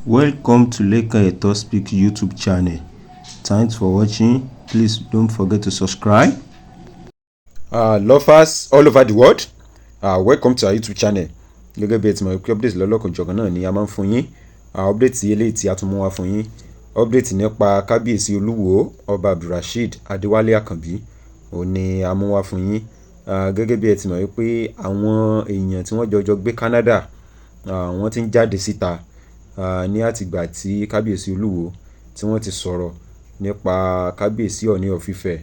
Welcome to Lekan Eto Speak YouTube channel. Thanks for watching. Please don't forget to subscribe. Lovers all over the world, welcome to our YouTube channel. Gẹ́gẹ́ bí ẹ ti mọ̀ pé update lọ́lọ́kan-ò-jọ̀kan náà ni a máa ń fún yín. Update eléyìí tí a tún mú wá fún yín, update nípa Kábíyèsí Olúwo, Ọba Abdulrasheed Adéwálé Àkànbí, òun ni a mú wá fún yín. Gẹ́gẹ́ bí ẹ ti mọ̀ wípé àwọn èèyàn tí wọ́n jọjọ gbé Canada, wọ́n ti ń jáde síta ní àtìgbà tí Kábíyèsí Olúwo tí wọ́n ti sọ̀rọ̀ nípa Kábíyèsí Ọọ̀ni of Ifẹ̀,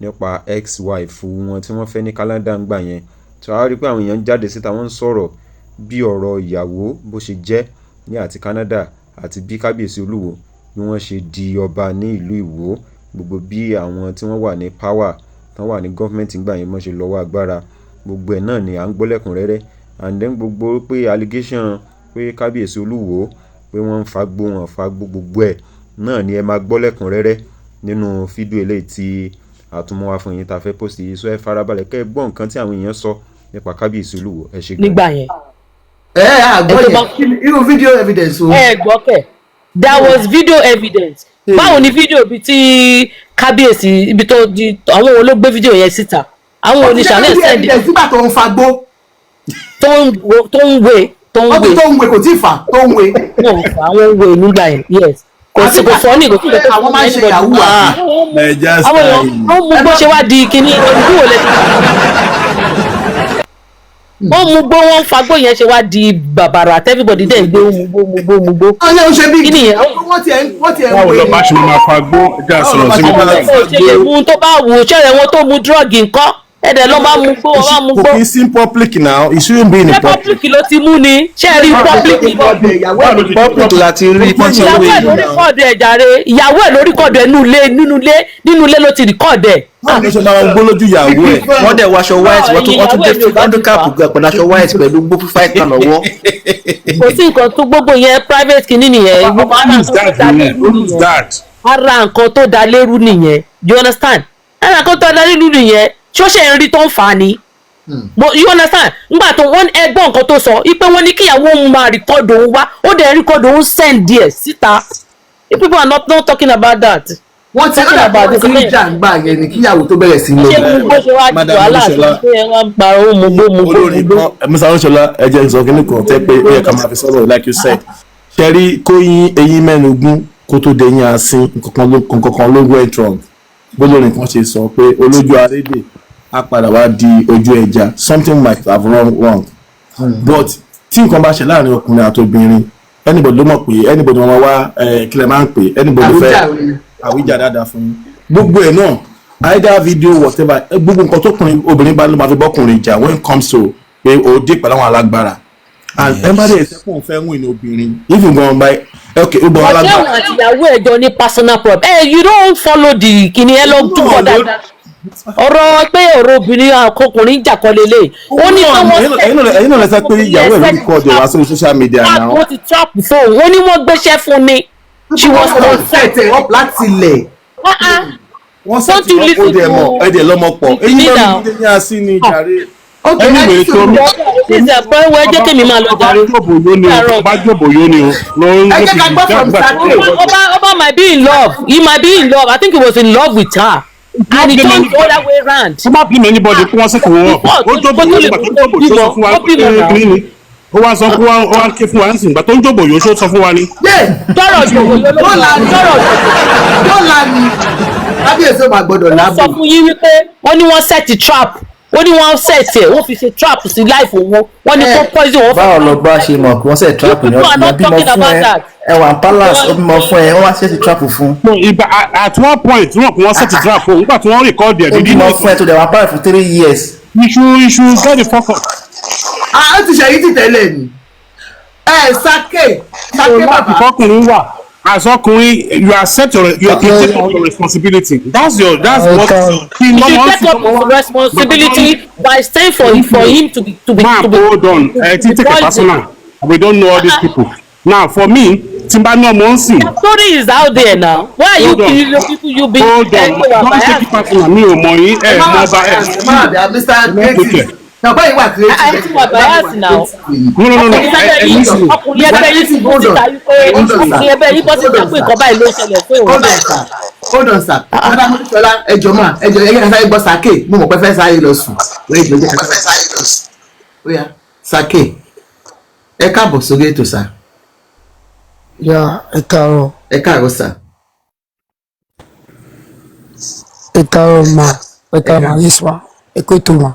nípa ex-wife wọn tí wọ́n fẹ́ ní Canada ń gbà yẹn. Tí wàá rí pé àwọn èèyàn ń jáde síta, wọ́n ń sọ̀rọ̀ bí ọ̀rọ̀ ìyàwó bó ṣe jẹ́ ní àti Canada àti bí Kábíyèsí Olúwo bí wọ́n ṣe di ọba ní ìlú Ìwó, gbogbo bí àwọn tí wọ́n wà ní power, tí wọ́n wà ní government ńgbà yẹn, wọ́n ṣe lọ́wọ́ agbára, gbogbo ẹ̀ náà ni à ń gbọ́ lẹ́kùnrẹ́rẹ́. And then gbogbo pé allegation pé Kábíyèsí Olúwo pé wọ́n ń fagbó, wọn fagbó, gbogbo ẹ̀ náà ni ẹ máa gbọ́ lẹ́kùnrẹ́rẹ́ nínú fídíò eléyìí tí a tún mú wá fún yín tá a fẹ́ post yìí. So ẹ farabalẹ̀ kẹ́ ẹ gbọ́ nǹkan tí àwọn èèyàn sọ nípa Kábíyèsí Olúwo. Ẹ ṣe gan. Nígbà yẹn. Ẹ àgbọ̀ Ẹ tó yẹn irú video evidence o. Ẹ gbọ́ kẹ̀, there was video evidence. Báwo ni fídíò bíi tí kábíyèsí ibi tó di, àwọn wo ló gbé fídíò yẹn síta? Àwọn oníṣàlẹ̀ video send evidence nígbà tó ń fagbó. Tó ń wé, tó ń Ó ti wé. tó ń we, kò tí ì fà, tó ń we. Wọn ò fà, àwọn ń wé nígbà yẹn, yes. Kò sí, kò fọ́ ní, kò sí nǹkan tó Àwọn máa ń ṣe yahoo àbí? Naija Àwọn èèyàn style. wọ́n mú bó ṣe wá di kinní ojú wo lẹ wọ́n mú gbó, wọ́n fagbó yẹn ṣe wá di bàbàrà àti everybody dẹ̀ ń gbé, ó mú gbó, mú gbó, mú gbó. Wọ́n yẹ ń ṣe bí Kí nìyẹn? Wọ́n tiẹ̀ ń Báwo we. lọ bá ṣe máa fagbó ẹja sọ̀rọ̀ sí mi? Báwo lọ bá Ó ṣe lè mú tó bá wù ú ṣẹlẹ̀, wọn tó mu drug ńkọ́? Ẹ̀dẹ̀ ló bá mú gbó, wọ́n bá mú Kò gbó. kí n sí public now. It shouldn't be in the Ṣé public. public ló ti mú ni? Ṣé ẹ rí public? Ìyàwó ẹ̀ ló Public láti rí pọ́n tí Ìyàwó wé. ẹ̀ ló record ẹ̀ jàre. Ìyàwó ẹ̀ ló record ẹ̀ nínú ilé, nínú ilé ló ti record ẹ̀. Báwo ló ṣe máa gbó lójú ìyàwó ẹ̀? Wọ́n dẹ̀ wọ aṣọ white, wọ́n tún dé, wọ́n tún cap gan pẹ̀lú aṣọ white pẹ̀lú gbó fífá ìtàn lọ́wọ́. Kò sí nǹkan tó gbogbo yẹn, private kìíní nìyẹn. Ọba lose guard nìyẹn, ó lose guard. Ara nǹkan tó da lérú nìyẹn, you understand? Ara nǹkan tó da lérú nìyẹn. Ṣó ṣe ń rí tó ń fà á ni? But you understand, ngbà tó wọ́n ẹgbọ́n nǹkan tó sọ ipe wọ́n ní kíyàwó òun máa record òun wá, ó dẹ̀ record òun, send díẹ̀ síta. You people are not talking about that. Wọ́n ti ó dàbí wọ́n ti ń jà ń gbà yẹn ni kíyàwó tó bẹ̀rẹ̀ sí lọ. Ṣé mú bó ṣe wá di Madam wàhálà àti Olúṣọlá. pé wọ́n ń pa ó mú gbó, mú gbó, mú Olórin gbó. kan, Mr Olúṣọlá, ẹ jẹ́ n sọ kínní kan tẹ́ pé ó yẹ ká máa fi sọ̀rọ̀. Like you said, ṣe rí kó yín eyín mẹ́nugún kó tó dé yín asín, nǹkan kan ló went wrong. Bólórin kan ṣe sọ pé olójú arédè á padà wá di ojú ẹja. Something might have wrong, but tí nǹkan bá ṣe láàrin ọkùnrin àti obìnrin, anybody ló mọ̀ pé anybody wọn máa wá kílẹ̀ máa ń pè anybody fẹ́ Àwíjàre. Àwíjàre dáadáa fún yín. Gbogbo ẹ̀ náà, either video, whatever, gbogbo nǹkan tó kùnrin obìnrin bá ló máa fi bọ́kùnrin jà when it comes to pé o dé pẹ̀lú àwọn alágbára and ẹ bá dé ẹsẹ̀ fẹ́ win obìnrin, even gan by okay, gbogbo àwọn Ọ̀ṣẹ́ alágbára. òun àti ìyàwó ẹ̀ jọ ní personal problem. Ẹ you don't follow the kìíní, ẹ lọ túbọ̀ dáadáa. Ọ̀rọ̀ pé ọ̀rọ̀ obìnrin àkọkùnrin jà kọ́ lélẹ̀, ó ní pé wọ́n Ẹ̀yin náà lẹ sọ pé ìyàwó ẹ̀ ló record ẹ̀ wá sórí social media náà. Wọ́n ti trap fóun, wọ́n ní wọ́n gbéṣẹ́ fún ni. She was Wọ́n set ẹ̀ up láti ilẹ̀. Wọ́n sì Don't ti you wọ́n kó listen dẹ̀ mọ̀ to ẹ̀ dẹ̀ lọ́mọ pọ̀ eyín Ìdí náà now. ní ní asín ní jàre. Ok. Anyway, Ẹni sùúrù. Ṣíṣe pé wọ́n jẹ́ kémi máa lọ Ọba jàre. jòbó yó ni o, ọba jòbó yó ni o ló ń Ẹ jẹ́ ká gbọ́ from Sake. Ọba might be in love. He might be in love. I think he was in love with her and he turned the other way round. Tó bá blame anybody kí wọ́n sì kò wọ́n ó jòbó yó nígbà tó jòbó tó sọ fún wa Ó bímọ náà. pé kí ni ó wá sọ fún wa, ó wá ké fún wa nísìnyí, ìgbà tó ń jòbó yó, ṣó sọ fún wa ni. Yé. Tọrọ jòbó yó ló Yóò la ní tọrọ jòbó. Yóò la ní kábíyèsí ò máa gbọ́dọ̀ Ó sọ lábò. fún yín wípé wọ́n ní wọ́n set trap, ó ní wọ́n set ẹ̀, wọ́n fi ṣe trap sí life òun, wọ́n ní kó poison wọ́n. Báwo lọ bá ṣe mọ̀ pé wọ́n set trap ní? People are Ọ̀nà not bímọ talking fún about ẹ that. ẹ wà ní palace, ó bímọ fún ẹ, wọ́n wá set trap fún. No, ìgbà at one point wọ́n kò wọ́n set trap fún nígbà tí wọ́n record ẹ̀ Ó dídí. bímọ fún ẹ tó dẹ̀ wà palace for 3 years. You should get the fuck up. Ah, ó ti ṣèyí ti tẹ́lẹ̀ ni ẹ Sake Sake Láti bàbá. fọkùnrin wà as ọkùnrin, you accept your you you take up your responsibility. That's what kí You lọ́mọ should take up his responsibility by staying for him to be Ma to be hold on, ẹ ti take it personal. We don't know all these people now. For me, tí n bá ní ọmọ ń sìn. The story is out there now. Why are you Hold on. killing the people? You be Hold on, don't take it personal. Mi ò mọ̀ yín, ẹ mọ̀ ọba ẹ. Máa bẹ Mr. Greatest. Ṣàpá yìí wà creative. Ẹ ti wà bias now. No, no, no, no. Ọkùnrin Ẹ ẹgbẹ́ ní yìí, sùúrù. ọkùnrin ẹgbẹ́ yìí ti bọ́ síta wípé, Hold on, sir. ọkùnrin ẹgbẹ́ yìí bọ́ síta pé nǹkan báyìí ló ṣẹlẹ̀ fún òun. Hold on, sir. Hold on, sir. Madam Olúṣọlá, ẹ jọ̀ọ́ mà, ẹ jọ̀ọ́, ẹ jẹ́ ká sáré gbọ́ sàkè. Mo mọ̀ pé fẹ́ sáré lọ sùn. Ẹ jọ̀ọ́, ẹ jẹ́ ká sáré lọ sùn. Ó yá, sàkè. Ẹ káàbọ̀ sórí ètò, sir. Ya, ẹ káàárọ̀. Ẹ káàárọ̀, sir. Ẹ káàárọ̀ ma, ẹ káàárọ̀ ma, yes ma, ẹ kó ètò ma.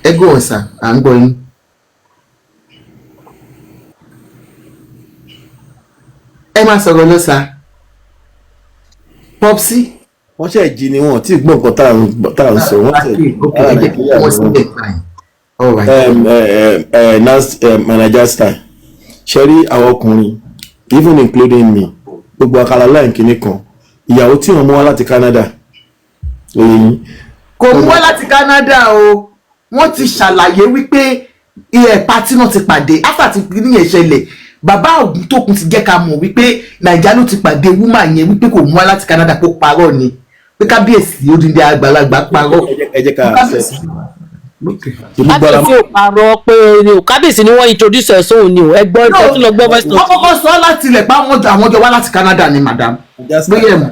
Ẹ go on, sir. À ń gbọ́ yín. Ẹ máa sọ̀rọ̀ lọ, sir. Popsi. Wọ́n ṣe jí ni, wọn tí gbọ́ nǹkan tá à ń sọ, wọ́n ṣe. Okay, okay, ẹ jẹ́ kí wọ́n sílẹ̀ fine. All right. Nas manager style, ṣe rí àwọn ọkùnrin, even including me, gbogbo àkàlà láì kíní kan, ìyàwó tí wọ́n mú wá láti Canada, oyè yín. Kò mú wá láti Canada o. Wọ́n ti ṣàlàyé wípé ilẹ̀ party náà ti pàdé after ti níyẹn ṣẹlẹ̀. Bàbá Ògúntókun ti jẹ́ ká mọ̀ wípé Nàìjíríà ló ti pàdé woman yẹn, wípé kò mú wá láti Canada, kó parọ́ ni, pé kábíyèsí odindi àgbàlagbà parọ́. Ẹ jẹ́ ká accept gbogbo ara. Kábíyèsí ò parọ́ pé ni o, kábíyèsí ni wọ́n introduce ẹ̀ sóhun ni o. Ẹ gbọ́, ẹ tún lọ gbọ́ voice Wọ́n note. kọ́kọ́ sọ láti ilẹ̀ pé àwọn jọ wá láti Canada ni, madam, bóyá ẹ̀ mọ̀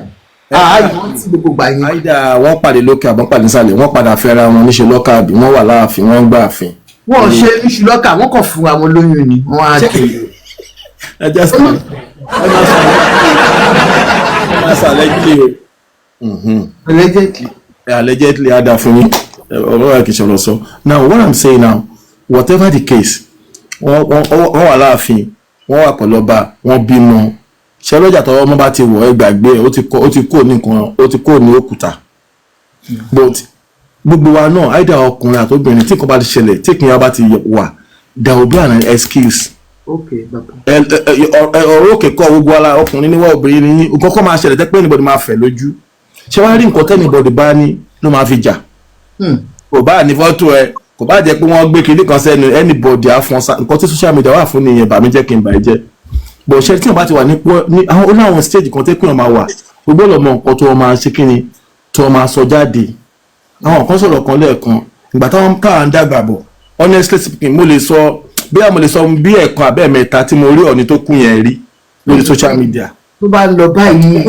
ààyè wọ́n ti gbogbo gbà yẹn. Àìdá wọ́n pàdé lókè àbọ̀n pàdé nísàlẹ̀, wọ́n padà fẹ́ra wọn níṣẹ́ lọ́kà, àbí wọ́n wà láàfin, wọ́n ń gbà àfin. Wọ́n ṣe iṣu lọ́kà, wọ́n kàn fún àwọn lóyún ni wọ́n á dé. Ẹ jẹ́ sọ, ẹ máa sọ allegedly o. Allegedly. Allegedly, ada fún yín, ọ̀rọ̀ rẹ̀ kì í ṣọ̀rọ̀ sọ. Now, what I'm saying now, whatever the case, wọ́n wà láàfin, wọ́n wà pẹ̀lú ọba, wọ́n bímọ. Ṣé lọ́jà tọwọ́ ọmọ bá ti wọ̀, ẹ gbàgbé ẹ̀, ó ti kó ní nǹkan, ó ti kó ní òkúta. But gbogbo wa náà, either ọkùnrin àti obìnrin, tí nǹkan bá ti ṣẹlẹ̀, tí ìpínyà bá ti wà, there will be an excuse. Okay, bàbá. Ọ̀rọ̀ òkè kọ́ gbogbo ara, ọkùnrin níwọ̀, obìnrin ní nǹkan kan máa ṣẹlẹ̀ tẹ́ pé anybody máa fẹ̀ lójú. Ṣé wàá rí nǹkan tẹ́nibọ̀dì bá ní ló máa fi jà? Kò bá ní fọ́tò ẹ, kò bá jẹ́ pé wọ́n gbé kinní kan sẹ́nu anybody á fọ́n sa. Nǹkan tí social media wà fún nìyẹn. Bà mí jẹ́ kí n bà ẹ́ jẹ́ bọ̀ ṣe tí wọ́n bá ti wà ní àwọn ó láwọn stage kan tẹ́ pé wọ́n máa wà, o gbọ́dọ̀ mọ nǹkan tó wọ́n máa ṣe, kíni tó wọ́n máa sọ jáde. Àwọn kan sọ̀rọ̀ kan lẹ́ẹ̀kan ìgbà táwọn káà ń dàgbà bọ̀. Honestly speaking, mo lè sọ bí mo lè sọ bí ẹ̀kan abẹ́ẹ̀mẹ́ta tí mo rí Ọ̀ní tó kú yẹn rí lórí social media. Tó bá ń lọ báyìí.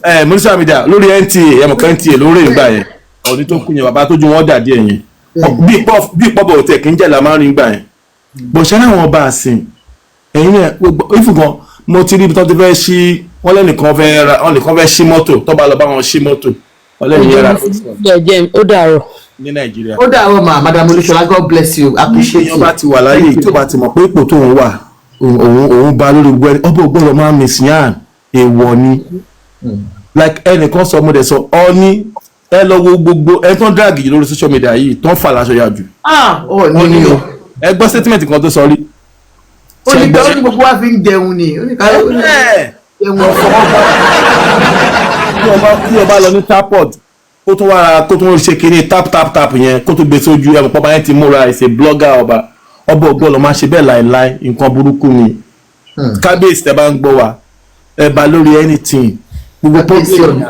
Ẹ mo ní social media lórí NTA, ẹ mọ̀ pé NTA lórí ìgbà yẹn, Ọ̀ní tó kú yẹn, bàbá tójú wọn dà díẹ̀ yẹn, bí pọ́bọ̀ òtẹ̀ kì í jẹ́ la máa ń rí gbà yẹn bó ṣe láwọn ọba àsìn. Ẹ̀yin náà, gbogbo ìfúnkan mo ti rí ibi tó ti fẹ́ ṣí wọ́n lẹ́nìkan fẹ́ ra, wọ́n nìkan fẹ́ ṣí mọ́tò, tó bá lọ bá wọn ṣí mọ́tò, wọ́n lẹ́nu yẹn ra Ẹ jẹ́ ó dàárọ̀. ní Nàìjíríà. Ó dàárọ̀ ma, Madam Olúṣọlá, God bless you, appreciate Èèyàn you. bá ti wà láyé, tó bá ti mọ̀ pé ipò tóun wà, òun bá lórí gbogbo ẹni, ọba ògbọ́dọ̀ máa miss yan, èèwọ̀ ni. Like ẹnìkan sọ, mo dẹ̀ sọ ọ ní ẹ lọ wo gbogbo ẹ tó ń drag yìí lórí social media yìí, tó ń fà láṣọ yà jù. Ah, ọ Ó ní ní o. ẹ gbọ́ statement kan tó sọ rí. Ó ní pé ó ní gbogbo wa fi ń jẹun ni, ó ní ká ó ní jẹun. Tí ọba lọ ní tapot, kó tún wá ra, kó tún ṣe kinní tap tap tap yẹn, kó tún gbé sójú ẹ mọ̀ pọ́ba yẹn ti múra ìṣe blogger. Ọba ògbọ́n lọ máa ṣe bẹ́ẹ̀ láéláé, nǹkan burúkú ni. Kábíyèsí, tẹ bá ń gbọ́ wa, ẹ bá lórí anything, gbogbo Kábíyèsí problem.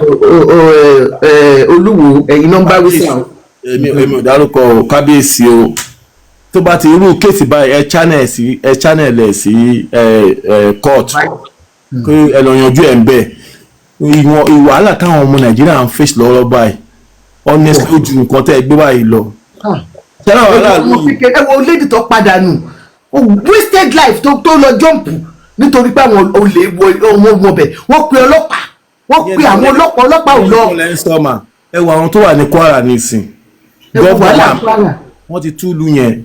Olúwo, ẹ̀yin náà ń bá wí sí àwọn. Èmi ò dárúkọ o, kábíyèsí o, tó bá ti irú case báyìí, ẹ channel ẹ sí ẹ ẹ court, kí ẹ lọ yanjú ẹ ń bẹ. Ìwọ̀n ìwàhálà táwọn ọmọ Nàìjíríà ń face lọ́wọ́ báyìí, honestly, ó ju nǹkan tẹ́ ẹ gbé báyìí lọ. Ṣé àwọn aráàlú yìí Ẹ wo lady tó padà nù, wasted life, tó lọ jump nítorí pé àwọn olè wọ ọmọ ọbẹ, wọ́n pe ọlọ́pàá, wọ́n pe àwọn ọlọ́pàá, ọlọ́pàá ò lọ. Ẹ ń sọ mà, ẹ wo àwọn tó wà ní Kwara nísìn. Ẹ wo wàhálà Gọ́vnà Kwara. wọ́n ti túlù yẹn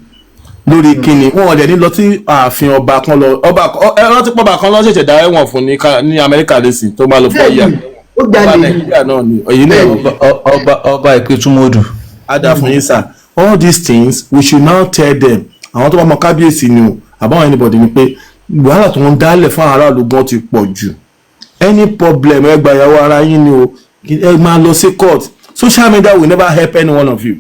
lórí kíni, wọn ò dẹ̀ ní lọ sí ààfin ọba kan lọ. Ọba ẹ rántí pọ́ba kan lọ ṣẹ̀ṣẹ̀ dá ẹ̀wọ̀n fún ní Amẹ́ríkà lẹ́sìn tó máa lọ fọ́ ìyá. Bẹ́ẹ̀ni, ó Ọba jalè. Nàìjíríà náà ni èyí náà. Ọba Ìpẹ̀tùmọdù. Ada fún yín sir, all these things we should now tell them, àwọn tó bá mọ kábíyèsí ni o, àbáwọn anybody ni, pé wàhálà tó ń dálẹ̀ fún aráàlú gan ti pọ̀ jù. Any problem, ẹ gba ìyàwó ara yín ni o, ẹ máa lọ sí court. Social media will never help any one of you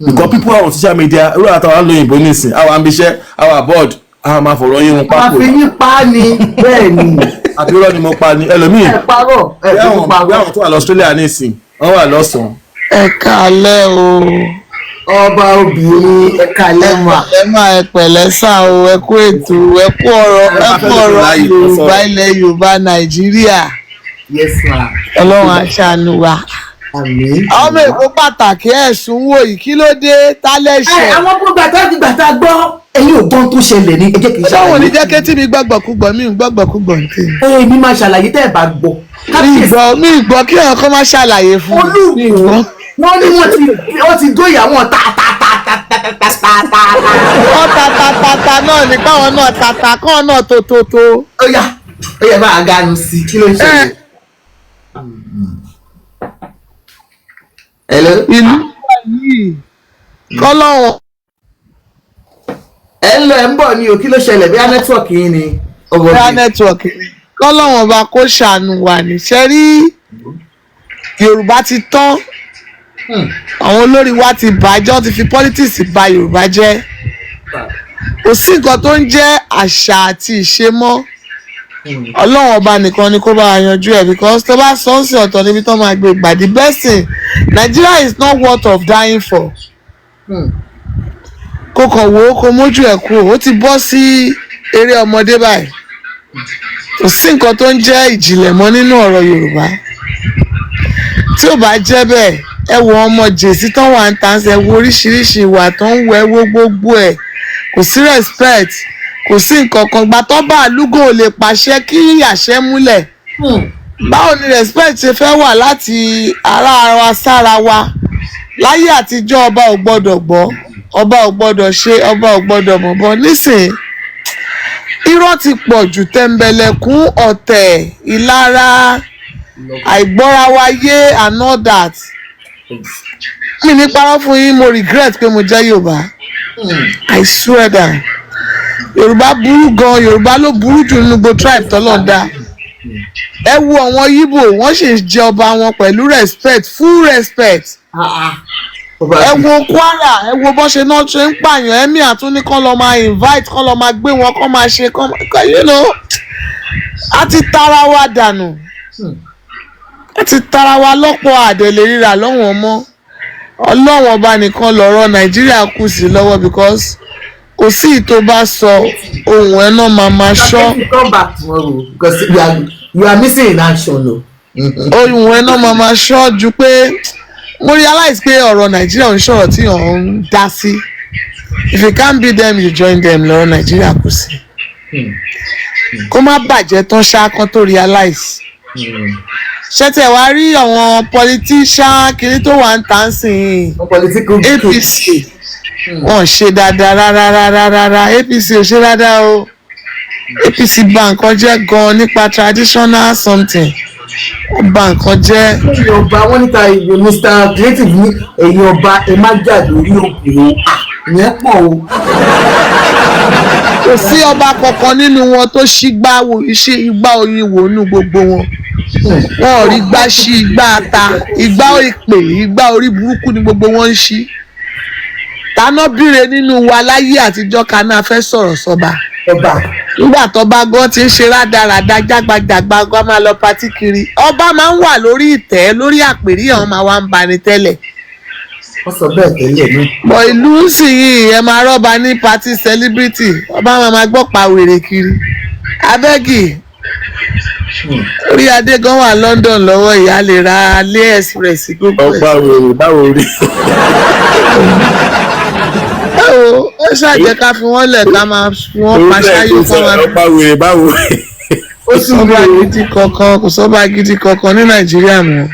because people are on social media, irú àtàwọn alóyìnbó nísìn, àwọn àmbiṣẹ́, àwọn abroad, àwọn máa fọ̀rọ̀ yín run Wọ́n pákó. fi yín pa á ni, bẹ́ẹ̀ ni. Àbí irọ́ ni mo pa ni, ẹlòmíì. Ẹ parọ́, ẹ bí fi àwọn parọ́. bí àwọn tó wà lọ Australia nísìn, wọ́n wà lọ́sàn-án. Ẹ káalẹ́ o. Ọba obìnrin, ẹ káalẹ́ mà. Ẹ máa ẹ pẹ̀lẹ́ sá o, ẹ kú ètò, ẹ kú ọ̀rọ̀, ẹ kú ọ̀rọ̀ Yorùbá, ilẹ̀ Yorùbá, Nàìjíríà. Yes ma. Ọlọ́run á ṣàánú wa. Àmín. Ọmọ Èkó pàtàkì, ẹ̀sùn wò yìí, kí ló dé tálẹ̀ṣẹ̀? Àwọn gbogbo àtàgbà tá a gbọ́, ẹ̀yin ò gbọ́n tó ṣẹlẹ̀ ní, ẹ jẹ́ kí n Ṣáwọn ò ní ṣàlàyé. jẹ́ kétí mi gbọ́gbọ̀kúgbọ̀, mi ò gbọ́gbọ̀kúgbọ̀ ní tèmi. Ẹ mi máa ṣàlàyé tẹ́ ẹ bá gbọ́. Mi gbọ́, mi gbọ́, kí àwọn kan má ṣàlàyé fún mi. Mi gbọ́. Wọ́n ní wọ́n ti dó ìyàwó ta ta ta ta ta ta ta ta. Wọ́n ta ta ta ta náà ní káwọn náà ta ta káwọn náà tó tó tó. Ó yá, ó yá, bá a ganu sí i, kí ló ń ṣẹlẹ̀? Hello? Ìlú wa yìí kọ́lọ́hún. Ẹ ń lọ, ẹ ń bọ̀ ni o, kí ló ṣẹlẹ̀? Bí a network yín ni. Bóyá network ni. Kọ́lọ́hún ọba kó ṣàánú wa ní ṣe rí. Yorùbá ti tán, àwọn olórí wa ti bàjẹ́, wọ́n ti fi politics ba Yorùbá jẹ́. Kò sí nǹkan tó ń jẹ́ àṣà àti ìṣe mọ́. Ọlọ́run ọba nìkan ni kó bá wa yanjú ẹ̀, because tó bá sọ ń sìn, ọ̀tọ̀ níbi tó máa gbé gbà. The best thing, Nigeria is not worth of dying for. Kó kàn wò ó, kó mójú ẹ̀ kúrò, ó ti bọ́ sí eré ọmọdé báyìí. Kò sí nǹkan tó ń jẹ́ ìjìnlẹ̀ mọ́ nínú ọ̀rọ̀ Yorùbá. Tí ò bá jẹ́ bẹ́ẹ̀, ẹ wo ọmọ jèsí tán wà ń tàn, ẹ wo oríṣiríṣi ìwà tó ń wọ, ẹ wo gbogbo ẹ̀. Kò sí respect, kò sí nǹkan kan. Gbà tó bá àlúgò ò lè pàṣẹ kí àṣẹ múlẹ̀, báwo ni respect ṣe fẹ́ wà láti ara wa sára wa? Láyé àtijọ́, ọba ò gbọ́dọ̀ gbọ́, ọba ò gbọ́dọ̀ ṣe, ọba ò gbọ́dọ̀ mọ̀ bọ́. Nísìnyí, irọ́ ti pọ̀ jù, tẹ̀m̀bẹ̀lẹ̀kún, ọ̀tẹ̀, ìlara, àìgbọ́ra wa yé and all that. Mi ní parọ́ fún yín, mo regret pé mo jẹ́ Yorùbá. I swear that Yorùbá burú gan. Yorùbá ló burú jù nínú gbogbo tribe tọ́lọ́ dá. Ẹ wo àwọn Yíbò, wọ́n sì ń jẹ ọba wọn pẹ̀lú respect, full respect. Ẹ wo Kwara, ẹ wo bó ṣe náà ṣe ń pààyàn. Emir àtúní kán lọ máa invite, kán lọ máa gbé wọn, kán máa ṣe kán máa a ti tara wa dànù, a ti tara wa lọ́pọ̀ àdèlè rírà lọ́wọ́n mọ́. Ọlọ́wọ́n ọba nìkan lọ̀rọ̀ Nàìjíríà kù sí lọ́wọ́, because kò sí ìtò bá sọ ohun ẹ̀ náà máa máa ṣọ́. Come back tomorrow because you are missing in action o. Ohun ẹ̀ náà máa máa ṣọ́ ju pé mo realize pé ọ̀rọ̀ Nàìjíríà ń sọ̀rọ̀ tí wọ́n ń dá sí. If you can't beat them, you join them. Lọ́rọ̀ Nàìjíríà kù sí, kó má bàjẹ́ tán ṣá kan tó realize. Ṣé tẹ wá rí àwọn politician kiri tó wà ń tà ń sìn? Political. APC, wọn ṣe dáadáa rárá rárá rárá. APC ò ṣe dáadáa o. APC bà nǹkan jẹ́ gan nípa traditional something, wọ́n bà nǹkan jẹ́. Ẹ̀yin ọba, wọ́n níta ìwé Mr Creative ní ẹ̀yin ọba, ẹ má jà lórí òkè o. Ìyẹn pọ̀ o. Kò sí ọba kankan nínú wọn tó ṣí ṣí igbá oyin wò nínú gbogbo wọn. Wọn ò rí gbá ṣí igbá ata, igbá ìpè, igbá orí burúkú ni gbogbo wọn ń ṣí. Taná bíire nínú wa láyé àtijọ́ kaná fẹ́ sọ̀rọ̀ sọba? Ọba. Nígbà tọ́ba gan ti ń ṣe rádaràda, jágbajàgba gan, máa lọ party kiri. Ọba máa ń wà lórí ìtẹ́, lórí àpèrí, àwọn máa wá ń bani tẹ́lẹ̀. Wọ́n sọ bẹ́ẹ̀ tẹ́lẹ̀ náà. Bọ̀ ìlú sì yìí, ẹ máa rọ́ba ní party celebrity, ọba máa máa gbọ́ pa wèrè kiri abẹ́gì. Orí adé gan wà London lọ́wọ́, ìyá lè ra alẹ́ express gbogbo ẹ̀. Ọgbà wèrè báwo rí? Báwo ó ṣàjẹ́ ká fi wọ́n lẹ̀, ká máa fi wọ́n paṣáyé, ká máa Ọgbà wèrè báwo? Kò sọ́ba gidi kankan, kò sọ́ba gidi kankan ní Nàìjíríà mọ́.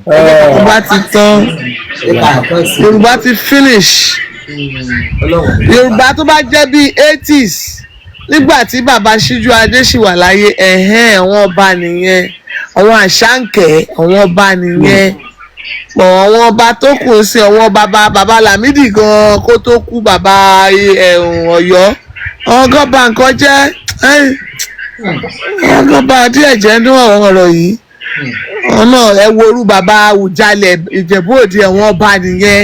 Yorùbá ti tán, Yorùbá ti finish. Yorùbá tó bá jẹ́ bíi 80s, nígbà tí bàbá Síjú Adé ṣì wà láyé, ẹ̀hẹ́n, àwọn ọba nìyẹn, àwọn àṣàǹkẹ́, àwọn ọba nìyẹn pọ̀. Àwọn ọba tó kù sí, àwọn bàbá bàbá Lámìdí gan kó tó kú, bàbá ẹ̀hún Ọ̀yọ́, àwọn gan ba nǹkan jẹ́, àwọn gan ba díẹ̀ jẹ́ nínú àwọn ọ̀rọ̀ yìí. Àwọn náà, ẹ wo orú bàbá Àwùjalẹ̀ Ìjẹ̀bú Òde, àwọn ọba nìyẹn,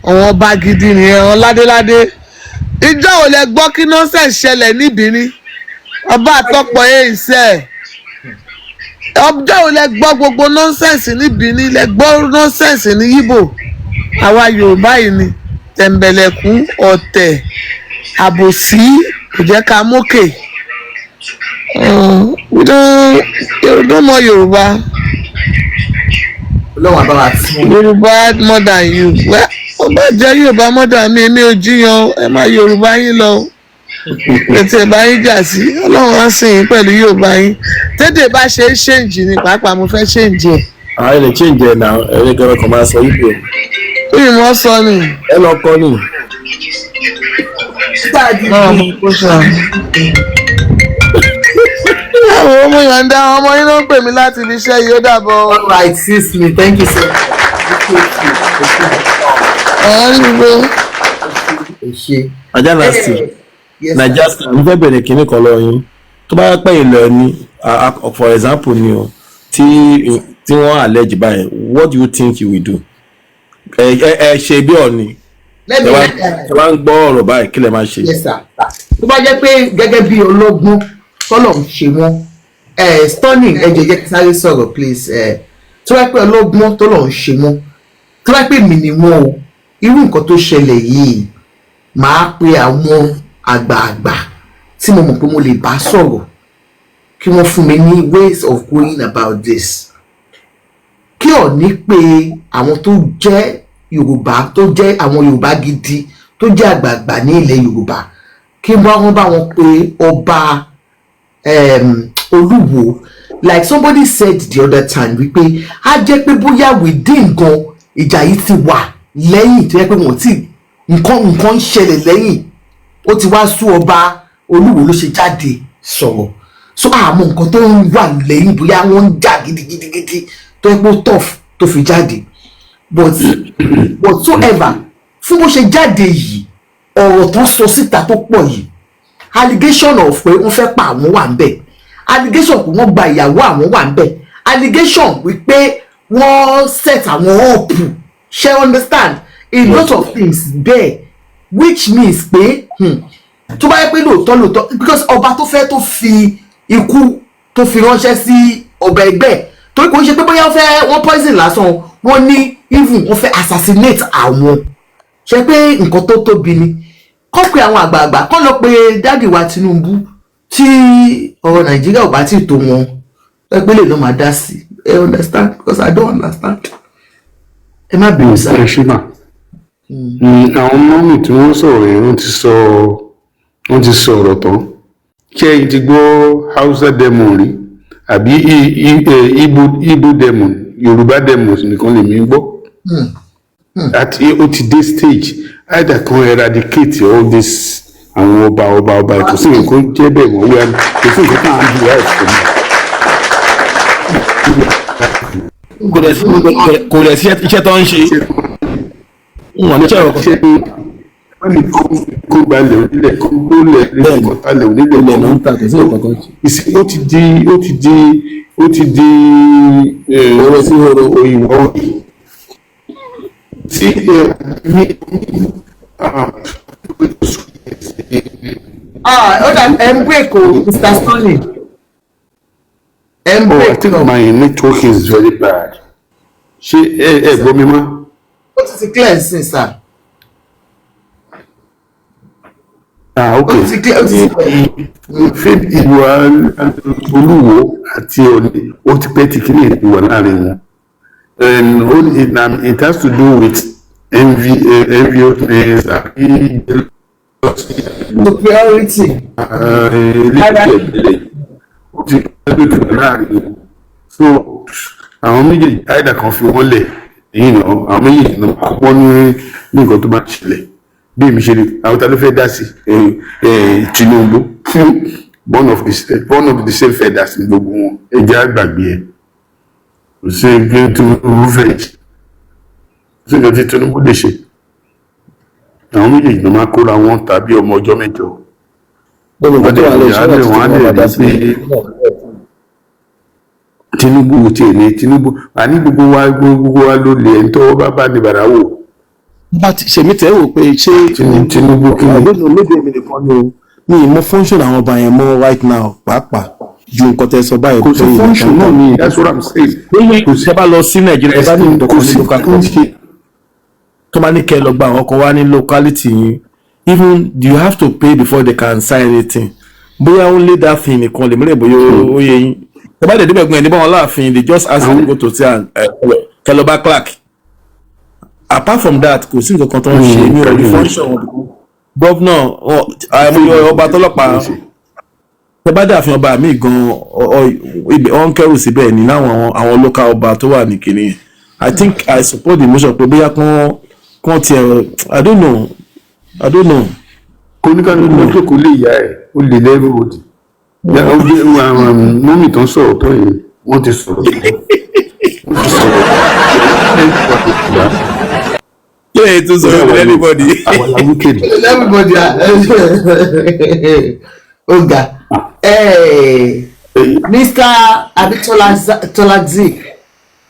àwọn ọba gidi nìyẹn, àwọn ládéládé. Ìjọ ò lẹ gbọ́ kí nonsense ṣẹlẹ̀ níbìrín ọba àtọpọ̀ ẹ̀ ọjọ́ ò lẹ gbọ́ gbogbo nonsense níbìrín, lẹ gbọ́ nonsense ní Yíbò. Àwa Yorùbá yìí ni. Tẹ̀m̀bẹ̀lẹ̀kún ọ̀tẹ̀ àbòsí kò jẹ́ ká mókè. We don't, no more Yorùbá. Ọlọ́run àbáwá tí wọ́n. Yorùbá more than you. Well, ó bá jẹ́ Yorùbá more than mi, èmi ò jiyàn o. Ẹ máa Yorùbá yín lọ o. Ètò ìbá yín jà sí, Ọlọ́run á sìn yín pẹ̀lú Yorùbá yín. Tètè bá ṣe é change ni pàápàá mo fẹ́ change ẹ̀. Àwọn ilẹ̀ change ẹ̀ náà, ẹ̀rẹ́ gan kan máa sọ yíbo. Ó yìí mọ́ sọ ni. Ẹ lọ kọ́ ni. Náà mo kó sọ. Àwọn ọmọ yọ̀ǹda, àwọn ọmọ yín ló ń pè mí láti ibi iṣẹ́ yìí, ó dàbọ̀. All right, sis me, thank you so much. Ẹ̀ ń gbé. Ẹ ṣé. Ajá náà sì. Yes, sir. Naija star, mo fẹ́ bẹ̀rẹ̀ kínní kan lọ yín. Tó bá pẹ́ ilẹ̀ ni, for example ni o, tí wọ́n allege báyìí, what do you think you will do? Ẹ ṣe bí Ọ̀ọ̀ni. Let me Ẹ bá ń gbọ́ ọ̀rọ̀ báyìí, kí lẹ máa ṣe? Yes, sir. Tó bá jẹ́ pé gẹ́gẹ́ bí ọlọ́gbọ́n tọ́lọ̀ ń ṣe wọ́n, stunning, ẹ jẹ́ kí sáré sọ̀rọ̀, please. Tó bá pẹ́ ọlọ́gbọ́n tọ́lọ̀ ń ṣe wọ́n, tó bá pẹ́ mi ni wọ́n o, irú nǹkan tó ṣẹlẹ̀ yìí, màá pe àwọn àgbààgbà tí mo mọ̀ pé mo lè bá sọ̀rọ̀ kí wọ́n fún mi ní ways of going about this. Kí Ọ̀ọ̀ni pé àwọn tó jẹ́ Yorùbá, tó jẹ́ àwọn Yorùbá gidi, tó jẹ́ àgbààgbà ní ilẹ̀ Yorùbá, kí wọ́n bá wọn pe ọba Olúwo. Like somebody said the other time wípé á jẹ́ pé bóyá within gan ìjà yìí ti wà lẹ́yìn, tó yẹ pé wọ́n ti nǹkan ń ṣẹlẹ̀ lẹ́yìn, ó ti wá sú ọba Olúwo ló ṣe jáde sọ̀rọ̀. So àmọ́ nǹkan tó ń wà lẹ́yìn, bóyá wọ́n ń jà gidigidigidi tó yẹ pé ó tough tó fi jáde. But whatsoever, fún bó ṣe jáde yìí, ọ̀rọ̀ tó sọ síta tó pọ̀ yìí, allegation of pé wọ́n fẹ́ pa àwọn wà ń bẹ̀, allegation pé wọ́n gba ìyàwó àwọn wà ń bẹ̀, allegation wípé wọ́n set àwọn up, ṣe understand, a lot of things bẹ́ẹ̀, which means pé tó bá yẹ pé lóòótọ́ lóòótọ́, because ọba tó fẹ́ tó fi ikú tó fi ránṣẹ́ sí ọba ẹgbẹ́, torí kò ń ṣe pé bóyá wọ́n fẹ́ wọ́n poison lásán, wọ́n ní even wọ́n fẹ́ assassinate àwọn, ṣe pé nǹkan tó tóbi ni. Kọ́ pé àwọn àgbààgbà kọ́ lọ pé daddy wa Tinubu, tí ọ̀rọ̀ Nàìjíríà ò bá tí ì tó wọn, ẹgbẹ́ lè lọ́ máa dá sí. Ẹ understand? Because I don't understand. Ẹ má bínú sá. Ẹ ṣe mà. Àwọn mummy tí wọ́n sọ̀rọ̀ yẹn, wọ́n ti sọ ọ̀rọ̀ tán. Ṣé ẹ̀yin ti gbọ́ Hausa demon rí àbí Igbo demon? Yorùbá demon nìkan lèmi ń gbọ́. Àti ó ti dé stage either kan eradicate all this àwọn ọba ọba ọba. Kò sí nǹkan jẹ́ bẹ́ẹ̀ mọ́ wíwá, kò sí nǹkan tá à ń derive from it. Kò dẹ̀ sí iṣẹ́ tó ń ṣe. Wọn ní iṣẹ́ ọ̀kan. Ṣé wọ́n ní kó gbalẹ̀ onílẹ̀, kó gbólẹ̀ Bẹ́ẹ̀ni. kó talẹ̀ onílẹ̀? Ilẹ̀ ló ń ta, kò sí nǹkan kan ṣe. Ìsìn ó ti di Oró sí oró. Òyìnbó tí ní Ah, ó dà, ẹ ń break o, Mr. Stanley, ẹ ń Oh, I break think o. my network is very bad. Ṣé ẹ gbọ́ mi mọ́? Ó ti clear sí, sir. Ah, Ó okay. ti clear, ó ti clear. Fíìmù ìwà Olúwo àti Ọ̀ọ̀ni, ó ti pẹ́ tí kíní ìwà láàrin wọn. And it has to do with envy, enviousness, àbí Superiority. Ilé ó ti pẹ́ tó ti wà láàrin wọn. So àwọn méjèèjì, àìdá kan fi wọ́n lẹ̀ yìí nà, àwọn méjèèjì náà wọ́n ní nǹkan tó bá ṣẹlẹ̀ bí èmi ṣe rí. Àwọn ta ló fẹ́ dá sí Tinubu? Born of the same feathers ní gbogbo wọn. Ẹ jẹ́ àgbàgbé ẹ. Kò sí ẹgbẹ́ Tinubu fẹ́ ṣe, kò sí nǹkan tí Tinubu lè ṣe. Àwọn méjèèjì ló máa kóra wọn tàbí ọmọ ọjọ́ 8. Gbogbo nǹkan tó wà lẹ́yìn Wọ́n ṣọ́nà á tí lè wọ́n bá dá rí sí. pé Tinubu tiẹ̀ ní Tinubu àní gbogbo wa ló lè ẹni tọ́wọ́ bá bá ní bàrà wò. Bá ti ṣèmi tẹ́ wò pé ṣé Tinubu kí ni? Àgbẹ̀nù méjì, èmi nìkan ni o, mi ì mọ function àwọn ọba yẹn mọ́ right now, pàápàá ju nǹkan tẹ́ sọ báyìí. Kò sí pé function náà ni, that's what I'm saying. Kò sí. Ẹ bá lọ sí Nàìjíríà, ẹ bá ní nǹkan Kò ní sí local tó ń ṣe. Tó bá ní kẹ́ ẹ lọ gba àwọn kan wá ní locality yín, even you have to pay before they can sign anything. Bóyá only that thing nìkan lè múlẹ̀, bóyá ó yé yín. Tó bá dẹ̀ débẹ̀ gbọ́n ẹ̀ ní báwọn láàfin, they just ask you to go to say and kẹ́ lọ bá clerk. Apart from that, kò sí nǹkan kan tó ń ṣe ní orí function wọn. Governor, àìmọye ọba tọlọ́pàá tẹ bá dàfin ọba mi gan, ibẹ̀ wọ́n ń kẹ́rù síbẹ̀ ní láwọn àwọn local ọba tó wà ní kìnìún. I think I support the motion pé bóyá kán tiẹ̀, I don't know, I don't know. Kóníkàlùkù ló jókòó lè yá ẹ̀, ó lè lé everybody. Mummy tó ń sọ̀rọ̀ tó yìí, wọ́n ti sọ̀rọ̀ tó, wọ́n ti sọ̀rọ̀. Kí lèyí tún sọ̀rọ̀ with anybody? Àwọn la wicked. Everybody oga, Mr. Abitola Tolagzi.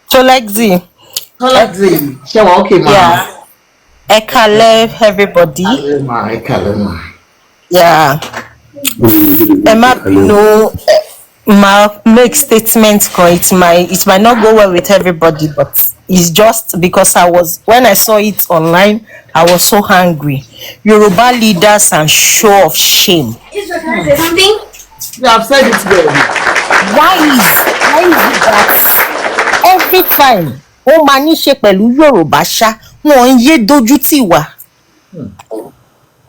Tolexi. Tolagzi, ṣé wàá okay ma? Yeah. Ẹ káalẹ́, everybody. Ẹ ma, ẹ káalẹ́ ma. Yeah. Ẹ má bínú, ma make statement kan. It might not go well with everybody, but it's just because I was when I saw it online, I was so angry. Yoruba leaders and show of shame. Can I say something? You have said it well. Why is it that every time ó máa ní ṣe pẹ̀lú Yorùbá ṣá, wọn ń yé dojú tì wá?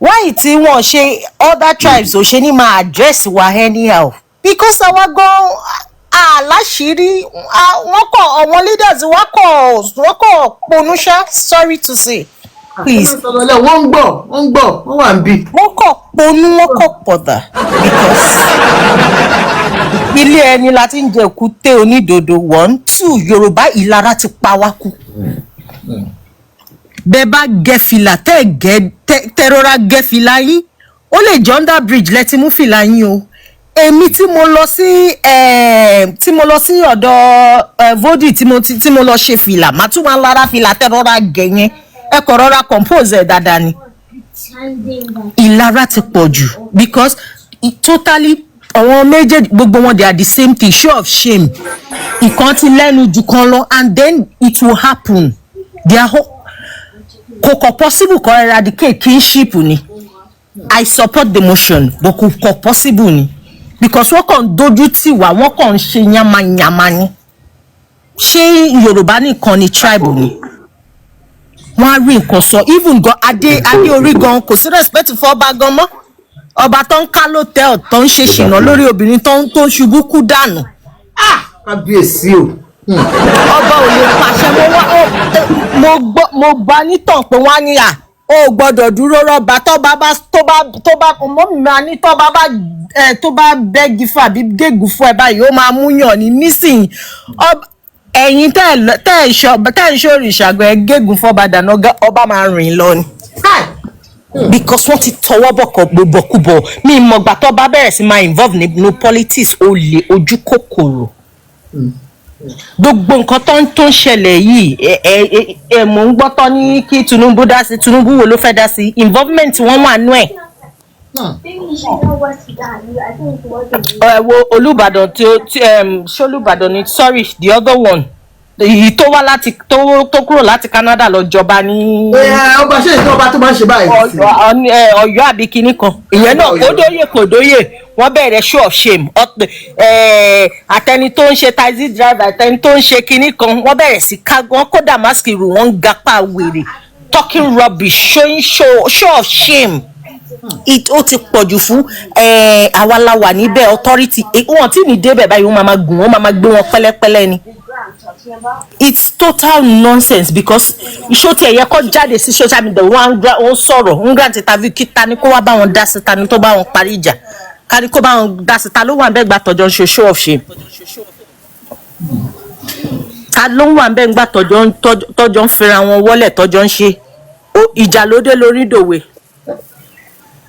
Why tí wọn ṣe other tribes ò ṣe ní máa address wa anyhow? Because àwa gan aláṣírí, wọ́n kọ̀, àwọn leaders wa kọ̀, wọ́n kọ̀ ponú ṣá. Sorry to say, please. Wọ́n ń gbọ́, wọ́n ń gbọ́, wọ́n wà ń bí. Wọ́n kọ̀ ponú, wọ́n kọ̀ pọ̀dà, because ilé ẹni la ti ń jẹ èkúté onídodo. One, two, Yorùbá, ìlara ti pa wá kú. Bẹ́ẹ̀ bá gẹ fìlà, tẹ́ ẹ̀ gẹ, tẹ́ rọra gẹ fìlà yín, ó lè jẹ́ under bridge lẹ ti mú fìlà yín o. Èmi tí mo lọ sí tí mo lọ sí ọ̀dọ̀ vodi, tí mo lọ ṣe fìlà, màá tún máa lára fìlà tẹ́ rọra gẹ yẹn, ẹ kọ̀ rọra compose ẹ̀ dáadáa ni. Ìlara ti pọ̀ jù, because totally àwọn méjèèjì, gbogbo wọn, they are the same thing, show of shame. Ìkan ti lẹ́nu jù kan lọ, and then it will happen. Their whole kò kọ̀ possible kọ́ eradicate kingship ni. I support the motion, but kò kọ̀ possible ni, because wọ́n kàn ń dojú tì wá, wọ́n kàn ń ṣe yamayama ni. Ṣé Yorùbá nìkan ni tribe ni? Wọ́n á rí nǹkan sọ. Even gan, adé orí gan, kò sí respect fún ọba gan mọ́. Ọba tó ń ká lótẹ́ẹ̀l, tó ń ṣe ṣìnà lórí obìnrin, tó ń ṣubú kú dànù. Kábíyèsí o. Ọba ò lè pàṣẹ. Mo wá mo gbọ́, mo gbà nítàn pé wọ́n á ní à ó gbọ́dọ̀ dúró rọ́bà tó bá bá tó bá tó bá mọ́ mi máa ní tó bá bá ẹ tó bá bẹ́gi fún àbí gégùn fún ẹ báyìí, ó máa mú yàn ní nísìnyí. Ẹ̀yin tẹ́ ẹ̀ ṣọ tẹ́ ẹ̀ ń ṣòrìṣà gan, ẹ gégùn fọba dànù, ọba máa rìn lọ ni, because wọ́n ti tọwọ́ bọ̀kọ̀ bọ̀kúbọ̀. Mi mọ̀gbà tó bá bẹ̀rẹ̀ sí máa involve nínú politics, olè, ojú kòkòrò, gbogbo nǹkan tó ń ṣẹlẹ̀ yìí. Ẹ ẹ ẹ ẹ mò ń gbọ́ tán ní kí Tinubu dá sí. Tinubu wo ló fẹ́ dá sí? Involvement wọn wà nú ẹ̀. Ẹ wo Olùbàdàn tí ó tí ṣé Olùbàdàn ni? Sorry, the other one, èyí tó wá láti tó kúrò láti Canada lọ jọba ní. Ẹ ọba, ṣe ìjọba tó máa ń ṣe báyìí. Ọ̀yọ́ àbí kinní kan, ìyẹn náà kò dóye, kò dóye. Wọ́n bẹ̀rẹ̀ show of shame. Àtẹni tó ń ṣe taxi driver, àtẹni tó ń ṣe kinní kan, wọ́n bẹ̀rẹ̀ sí ká wọ́n kó damask rù, wọ́n ń gapá wèrè, talking rubbish, showing show of shame. Ó ti pọ̀jù fún àwa la wà níbẹ̀. Authority wọn tí ní débẹ̀ báyìí, wọ́n máa ma gùn, wọ́n máa ma gbé wọn pẹ́lẹ́pẹ́lẹ́ ni. It's total nonsense, because iṣó tí ẹ̀yẹ kọ́ jáde sí social media, wọ́n á sọ̀rọ̀, ń grant interview. Kí ta ni kó wá bá wọn dá sí? Ta ni tó bá wọn parí ìjà? Ká ní kó bá wọn dá sí? Ta ló wà ń bẹ́ẹ̀ gbà tọ́jọ́ ń ṣe show of shame? Ta ló ń wà ń bẹ́ẹ̀ gbà tọ́jọ́ ń fira wọn wọ́lẹ̀, tọ́jọ́ ń ṣe ìjà lóde lórí dòwe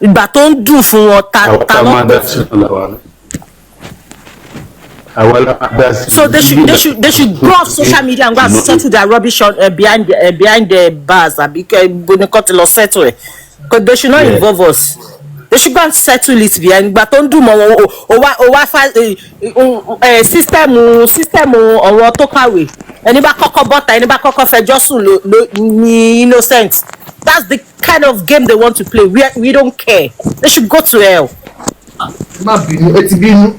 ìgbà tó ń dùn fún wọn? Ta ta ló máa dá sí ọ̀la wa, àwa la máa dá sí. So they should go off social media and go and settle their rubbish on, behind the bars, àbí boniko ti lọ settle ẹ. Because they should not involve us. They should go and settle it behind. Ìgbà tó ń dùn mọ́ wọn, o wá fa system ọ̀rọ̀ tó kàwé. Ẹni bá kọ́kọ́ bọ́ta, ẹni bá kọ́kọ́ fẹjọ́ sùn ló ní innocent. That's the kind of game they want to play. We don't care. They should go to hell. Má bínú, ẹ ti bínú.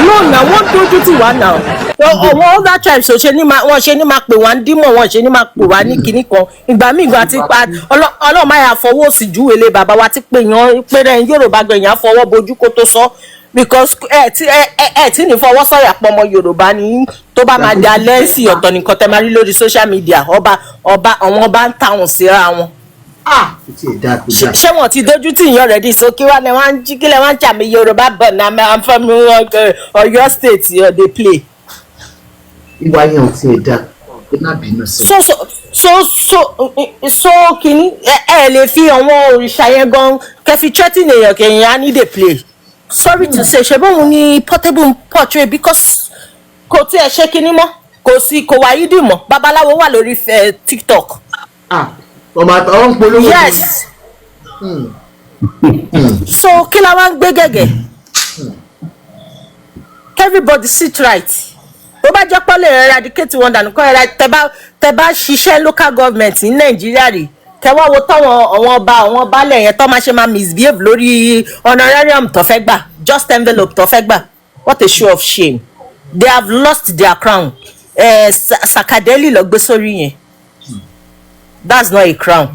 No na, wọ́n dójú tì wá náà. Àwọn other tribes ò ṣe ní máa, wọ́n ṣe ní máa pè wá ní dímọ̀, wọ́n ṣe ní máa pè wá ní kinní kan. Ìgbà míì gan àti pa Ọlọ́run máa yà fọwọ́ òsì júwe lé bàbá wa ti pè yàn pé rẹ̀ Yorùbá gan, èèyàn fọwọ́ bojú kó tó sọ, because ẹ tí ẹ tí ní fọwọ́ sọ̀yà pọ̀ ọmọ Yorùbá ní. Tó bá máa di alẹ́ sí, ọ̀tọ̀ nìkan tẹ́ máa rí lórí social media. Ọba àwọn ọba ń tàwọn síra wọn. Ah, kò tiẹ̀ dáa, kò dáa. Ṣé wọn ti dojú tì yín already? So kí wàá ní wọn jí, kí lẹ wọn ń ṣàmì Yorùbá bọ̀ náà? I'm from Ọ̀yọ́ State, dey play. Ìwà yẹn ò tiẹ̀ dáa, ẹ má bínú sí i. So kìíní, ẹ lè fi àwọn òrìṣà yẹn gan kẹfì threatening èèyàn kẹyìn á ní dey play. Sorry to say, ṣe bóun ni Portable portrait, because kò tí ẹ ṣe kinní mọ́, kò sí, kò wáyé dì mọ́. Babaláwo wà lórí TikTok. Ah, ọmọ àtàwọn ń polówó. Yes, so kí la wá ń gbé gẹ̀gẹ̀? Everybody sit right. Tó bá jẹ́ pọ́lẹ̀ eradicate wọn dànù kọ́ ẹ̀ra, tẹ bá ṣiṣẹ́ local government ní Nàìjíríà rí, kẹ wá wo táwọn àwọn ọba, àwọn baálẹ̀ yẹn tó máa ṣe máa misbehave lórí honorarium tó fẹ́ gbà, just envelope tó fẹ́ gbà. What a show of shame! They have lost their crown. Sakadeli lọ gbé sórí yẹn, that's not a crown,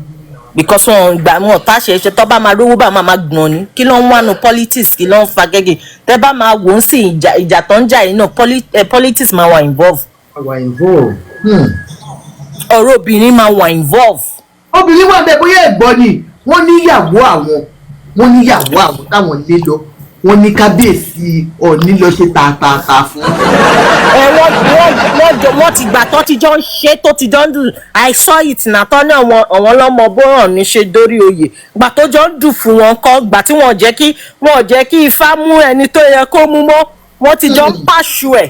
because wọn gbà wọn tá ṣe ṣe tó bá máa rówó bá máa gbọ̀n ni. Kí ló ń wá nu politics? Kí ló ń fa gẹ́gẹ́? Tẹ́ bá máa wò ó sí, ìjà tó ń jà yìí náà, politics máa wà involve. Wà involve. Ọ̀rọ̀ obìnrin máa wà involve. Obìnrin wà bẹ́ẹ̀, bóyá ẹ̀gbọ́n ni wọ́n níyàwó àwọn, wọ́n níyàwó àwọn táwọn lé lọ, wọ́n ní kábíyèsí Ọ̀ọ́ni lọ ṣe tààtààtà fún. Ẹ wọ́n jọ wọ́n ti gbà tó ti jọ ń ṣe, tó ti jọ ń dùn. I saw it na tọ́ ní àwọn ọlọ́mọ bóràn ní ṣe dórí oyè, gbà tó jọ ń dùn fún wọn kọ́, gbà tí wọ́n jẹ́ kí Ifá mú ẹni tó yẹ kó mú mọ́. Wọ́n ti jọ ń pàṣù ẹ̀.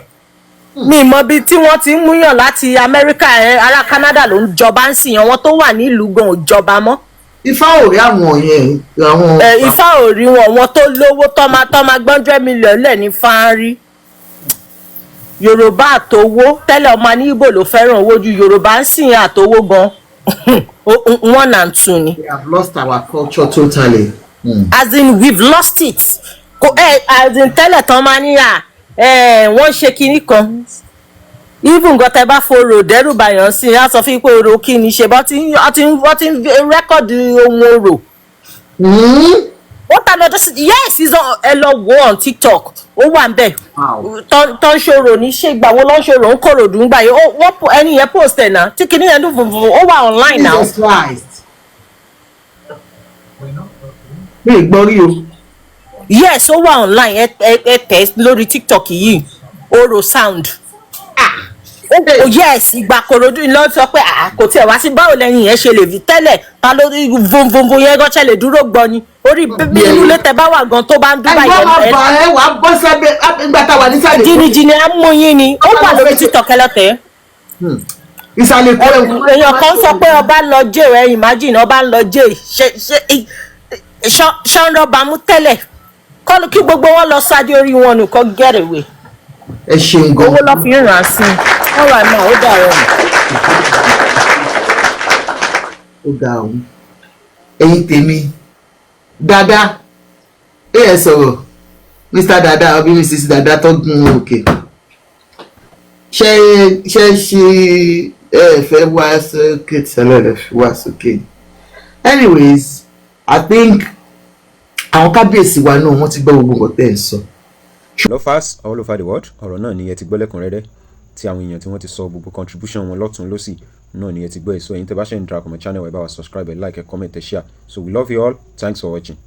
Mi mọ ibi tí wọ́n ti ń múyàn láti Amẹ́ríkà. Ẹ ará Canada ló ń jọba ń sìn, àwọn tó wà nílùú gan ò jọba mọ́. Ifá ò rí àwọn yẹn, àwọn. Ẹ Ifá ò rí wọn. Wọn tó lówó tọ́ máa gbọ́njọ́ mílíọ̀nù lẹ̀ ní fáárí. Yorùbá àtowó tẹ́lẹ̀, ọmọ ní Ibo ló fẹ́ràn owó ju Yorùbá ń sìn. Àtowó gan, one and two ni. We have lost our culture totally. As in, we've lost it. Kò ẹ, as in, tẹ́lẹ̀ tán máa ní à ẹ wọ́n ṣe kinní kan. Even nǹkan tẹ bá forò dẹ́rù bàyàn sí i, á sọ fún yín pé orò kí ni ṣe bọ́ tí wọ́n ti ń record ohun orò. What another? Yes, it's on. Ẹ lọ wo on TikTok, ó wà ń bẹ̀. Tó ń ṣòro ní ṣé ìgbà wo ló ń ṣòro ń kòròdú ń gbà yìí? Wọ́n ẹni yẹn post ẹ̀ náà tí kinní yẹn dùn funfun. Ó wà online now. Jesus Christ. Mi ì gbọ́ rí o. Yes, ó wà online. Ẹ tẹ̀ lórí TikTok yìí, oro sound. Oh yes, ìgbà Kòròdú ló sọ pé ah, kò tiẹ̀ wá sí. Báwo lẹ́yìn yẹn ṣe lè fi tẹ́lẹ̀ ta ló vonvonvo yẹn gan ṣe lè dúró gbọ́ ni orí bíbí inú ilé tẹ bá wà gan tó bá ń dún báyìí. Ẹ̀gbọ́n máa bà ẹ́, wàá bọ́ sábẹ́ nígbà tá a wà nísàlẹ̀. Jìnnìjìnnì á mú yín ni. Ó wà lórí TikTok, ẹ lọ́tẹ̀ẹ́. Ìsàlẹ̀ kọ́ ẹ̀. Èèyàn kan sọ pé ọba ń lọ jẹ́ ẹ. Imagine, ọba ń lọ jẹ́. Ṣe ṣọ́nrọ́bàmú tẹ́lẹ̀ kọ́ kí gbogbo wọn lọ sáde orí wọn nù kọ́ get away. Ẹ ṣeun gan. Owó lọ́ fi ń ràn án sí i. All right ma, ó dàrọ. Ó ga òun. Ẹ̀yin tèmi dada, ẹ ẹ sọ̀rọ̀, Mr Dada ọbí, Mrs Dada tó gun òkè, ṣe ṣe ṣe ẹ fẹ́ wá sókè tẹ́lẹ̀ lè fi wá sókè. Anyways, I think àwọn kábíyèsí wa náà, wọ́n ti gbọ́ gbogbo nǹkan tẹ́ ẹ̀ ń sọ. Lovers all over the world, ọ̀rọ̀ náà ni ẹ ti gbọ́ lẹ́kùnrẹ́rẹ́ tí àwọn èèyàn tí wọ́n ti sọ gbogbo contribution wọn lọ́tún lọ́sì náà ni ẹ ti gbọ́. Èso ẹ̀yin tẹ́ bá ṣe ń darapọ̀ mọ́ channel wa, ẹ bá wa subscribe, ẹ like, ẹ comment, ẹ share. So we love you all. Thanks for watching.